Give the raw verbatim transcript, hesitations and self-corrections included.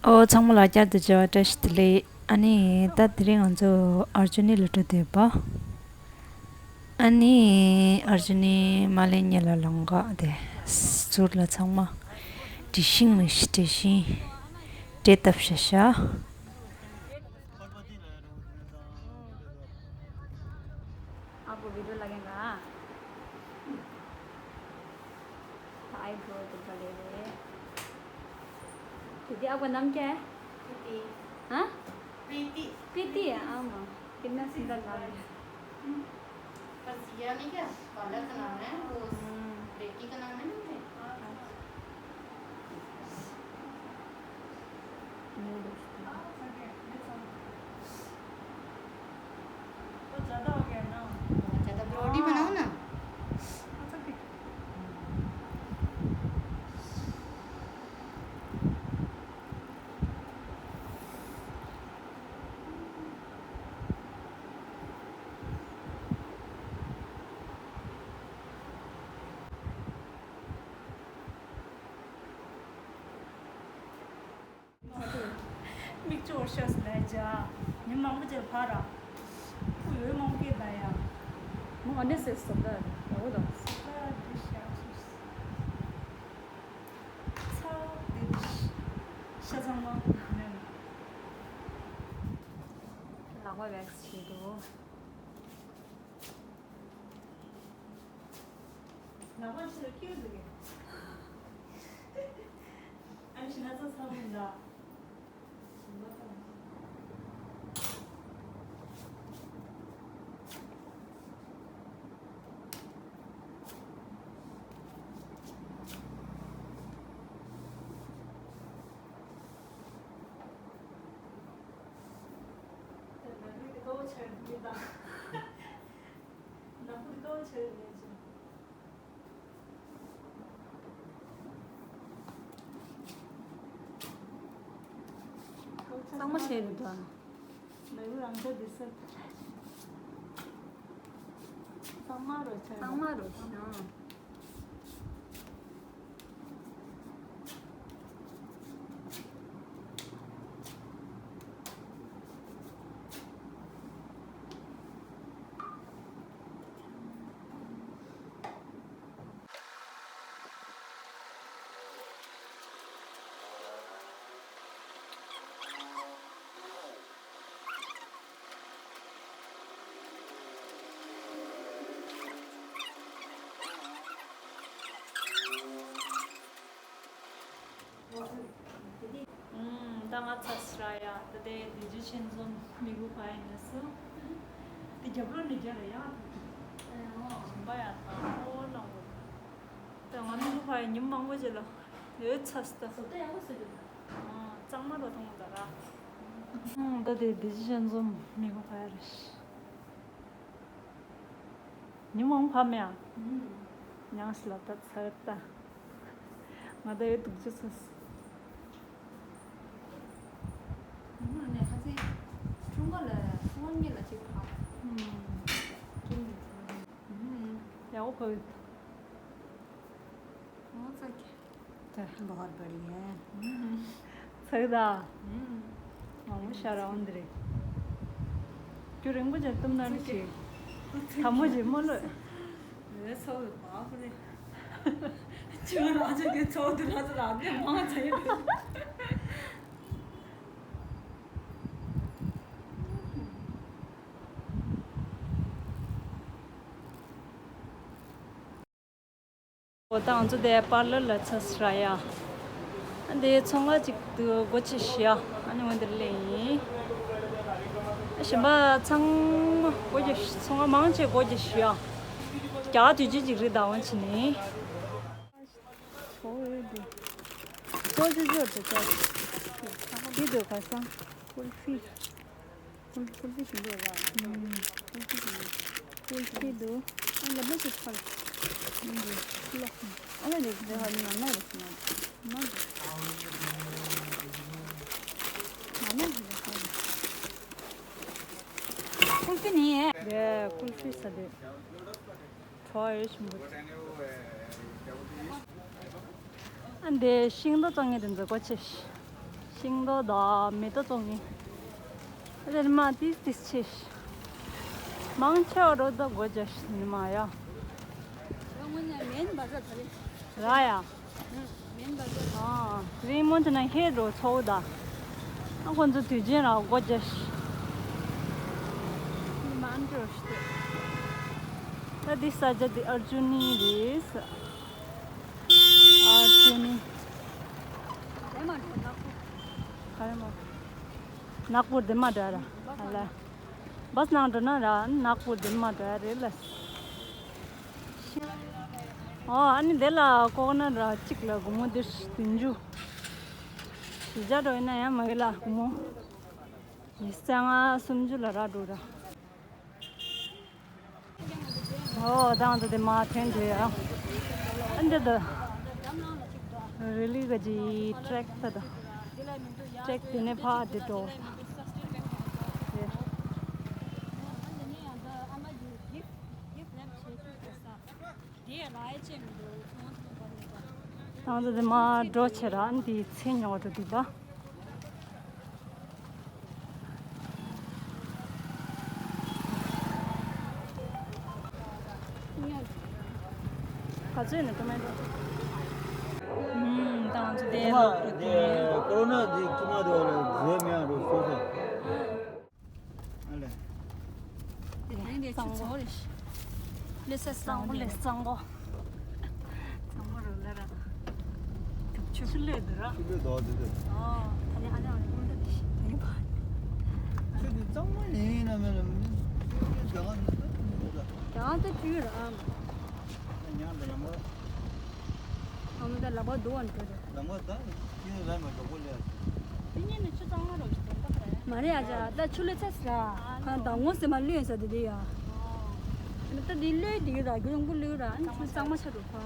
ཨོ། ཚང་མ་ལ་བསྐྱར་དུ་མཇལ་བ་བཀྲ་ཤིས་བདེ་ལེགས། ཨ་ནི་ད་དེ་རིང་ང་ཚོ་ཨར་ཇུ་ནི་ལ་འགྲོ་འདོད་པ། ཨ་ནི་ཨར་ཇུ་ནི་མ་ལེ་ཉེ་ལ་ལོང་ག་དེ་ཟུར་ལ་ཚང་མ་འབྲི་ཤིང་ནི་ཤི་འབྲི་ཤིང་འབྲི་བཏབ་ཤ་ཤ། आपको वीडियो लगेगा। आईब्रो तो बढ़े हुए। दीदी, आपका नाम क्या है? प्रीति। हाँ? प्रीति। प्रीति है, आमा। कितना सुंदर नाम है। बस ये नहीं क्या? पार्लर का नाम है, वो हम्म। बेटी का नाम है ना? मेरे। बहुत ज्यादा हो गया ना। बहुत ज्यादा, फिर रोटी बनाओ ना। अच्छा, ठीक। མིག་ཆུ་བོར་ཤོག་ཟེར་ལས་བྱ། ཉིན་མང་པོ་ཅིག་ཕར་ར། ཁོ་ཡོད་མང་པོ་སྐད་ད་ཡ། ང་ཨ་ནེ་སེ་སོ་ད་ཡ་བོ་དང་། སོ་ད་འདི་ཤ་སོ། ཚ་འདི་འདི་ཤ་ཚང་མ་མེད། ལག་པ་བེག་སི་བྱེད་འདུག་ལག་པ་ཕྱིར་ཁྱེར་འདུག་གས། ཨ་ནི་ཤི་ན་ཚ་ཚ་བོ་འདྲ། གཙང་མ་བྱས་འདུག་ད། ལེའུ་རང་འདྲ་འདི་སར། གཙང་མ་རུ་བྱས། གཙང་མ་རུ་བྱས། ཨུམ། ད་ང་ཚ་སི་ར་ཡ། ད་དེ་དེ་ཇུ་ཆེན་ཛོམ་མི་གུ་ཕ་ཡིན་ནས་སུ། དེ་རྒྱབ་ལོ་ནི་རྒྱ་ར་ཡ། ཞིམ་པ་ཡ་ད་ཨོ་ལ་འོ། ད་ང་མི་གུ་ཕ་ཡིན་ཉིན་མང་པོ་ཅིག་ལ་ཡོད་ཚ་སི་ད། སོ་ད་ཡག་པོ་སུ་རེད། ཨ་གཙང་མ་ལ་གཏོང་ད་ར། ཨུམ། ད་དེ་དེ་ཇུ་ཆེན་ཛོམ་མི་གུ་ཕ་ཡ་རེད། ཉི་མ་འཕམ་ཡང་། ཉང་སི་ལ་ད་ཚར་ད། ང་ད་ཡོད་དུག་ཅི་ཚོས། ཉི་མ་ནས་ཁ་ཚིག་ཁྲུང་ག་ལ་ཚོང་ཉེ་ལ་ཅིག་ཕ། ཁྱིམ་ནས་ཚོང་། ཡག་པོ་ཕ་ཡོད། ང་ཚ་གི། बहुत बढ़िया है। ཚགས་དང་། མང་པོ་ཤར་འོང་འདི་རེད། རྒྱུ་རིང་པོ་ཅན་གཏུམ་ན་ནི་ཞིག་དམ་པོ་ཞིག་མ་ལོས། ངའི་ཚོགས་ཀྱི་བག་ཕུ་རེད། ཅི་མ་རང་ཅག་གི་ཚོགས་འདི་ར་ཚ་ར་འདི་མང་ཚ་ཡོད་རེད། འོ་ད་ང་ཚོ་དེ་པར་ལར་ལ་ཚ་སི་ར་ཡ། ཨ་འདི་ཚོང་ཁང་ཅིག་ཏུ་སྒོ་ཕྱེ་ཤི་ཡ། ཨ་ནི་འོ་འདིར་སླེབས་ཡིན། ཨ་གཞན་པ་ཚང་མ་སྒོ་ཕྱེ་ཤི། ཚོང་ཁང་མང་ཆེ་སྒོ་ཕྱེ་ཤི་ཡ། རྒྱ་དུས་ཆེན་ཅིག་རེད་ད་འོ་ཕྱིན་ནི། ཚོ་འོ་འདི། ཚོ་ཅི་ཅོ་ཅི་ཅོ། འདི་འདུག་ག་སང་། ཀུལ་ཕི། ཀུལ་ཀུལ་ཕི་ཞིམ་པོ་རེད་པ། ཀུལ་ཕི་ཞིམ་པོ། ཀུལ་ཕི་འདུག་ཨ་ལ་མ་ཅིག་ཕར། ཀློག་ཨ་ལ་རེད་རེད་པ། ནང་ན་རེད་ཟེར་ན། ནང་ན་རེད་ཟེར་ན། ཀུལ་ཕི་ནི། རེད། ཀུལ་ཕི་ཟེར་དེ། བྲོ་བ་ཡོད་ཆེན་པོ། ཨ་འདི་ཤིང་ཏོག་བཙོང་མཁན་དེ་ཚོ་སྒོ་ཕྱེ་ཤི། ཤིང་ཏོག་དང་མེ་ཏོག་བཙོང་གིན། དེར་མ་ཏིས་ཏིས་ཆེ་ཤི། མང་ཆེ་བ་རོ་ད་སྒོ་རྒྱག་ཤི་ནི་མ་ཡ། ར་ཡ། ཨ། དེ་རིང་མོ་དེ་ན་ཧེ་རོ་ཚོ་ད། ཨ་ཁོ་ཚོ་དུས་ཆེན་ར་སྒོ་རྒྱག་ཤི། ད་འདི་ས་ཆ་འདི་ཨར་ཇུ་ནི་རེད། ཨར་ཇུ་ནི། ག་རེ་མ། ནག་པོ་དེ་མ་འདྲ་ར། ཨ་ལ། བས་ནང་འགྲོ་ན་ར་ནག་པོ་དེ་མ་འདྲ་རེད་ལ། ཨོ་ཨ་ནི་དེ་ལ་ཀོ་ཀོ་ནཊ་ར་གཅིག་ལ་སྒོར་མོ་འདིར་བདུན་ཅུ། བཞི་བརྒྱ་འགྲོ་ཡིན་ན་ཡང་མ་གི་ལ་སྒོར་མོ། ཉི་ཤུ་རྩ་ལྔ་སུམ་ཅུ་ལ་ར་འགྲོ་ར། ཨོ་དང་དུ་དེ་མ་ཐོན་དུ་ཡ། ཨ་འདི་དུ། རི་ལི་ག་ཇི་ཊྲེག་ད་དུ། ཊྲེག་དེ་ནས་ཕ་དེ་འགྲོ། དང་དུ་དེ་མ་འགྲོ་ཆེ་ར་ཨ་འདི་ཚེ་ཉོག་དུ་དུ་པ། ག་ཚོད་ནས་ཀྲོ་མེ་ཊོ། ཨུམ། ད་ང་ཚོ་དེ་ལོག་འགྲོ་དེ། ཀོ་རོ་ན་འདི་ཁྱི་མ་དེ་བ་ལ་བཟོས་མེད་ཨ་རོ་སོ་སོ། ཨ་ལས། དེ་རིང་དེ་ཆུ་ཚོད་རེ་ཞིག་ལེ་ས་གཙང་པོ་ལེ་གཙང་པོ། གཙང་པོ་རུ་ལ་ར། དུག་ཆུ་ཆུ་ལེ་དུ་ར། ཆུ་ལེ་དོ་དེ་དེ། ཨོ། ད་ནི་ཨ་ནི་ཨ་ནི་ཀུན་ཏུ་དེ་ཤི་དེ་ནི་བ། ཆུ་དེ་གཙང་མ་ཡིན་ན་མེད་ན་མི་ཆུ་ལེ་དེ་ག་ནི་ད་དེ་ནི་ད། ད་ད་ཆུ་ར་ཨམ། ཉང་དུ་ལམ་བར། ཨ་མ་ད་ལག་པ་རྡོ་བ་འགྲོ་རེད། ལམ་བར་ད་ཁྱི་ལ་མ་གྲོགས་པོ་ལས། དེ་ཉིན་ནི་ཆུ་གཙང་མ་རོ་ཞིག་དེ་འདྲ་རེད། མ་རེད་ཨ་ཅག་ད་ཆུ་ལོས་ཚ་སི་ར། ཁ་ད་ངོ་སེ་མ་ལོས་ས་དེ་དེ་ཡ། ཨ་ད་དེ་ལོས་དེ་ར་རྒྱུ་ཡོང་པོ་ལོས་ར་ཨ་ཆུ་གཙང་མ་ཆ་རུ་ཁ།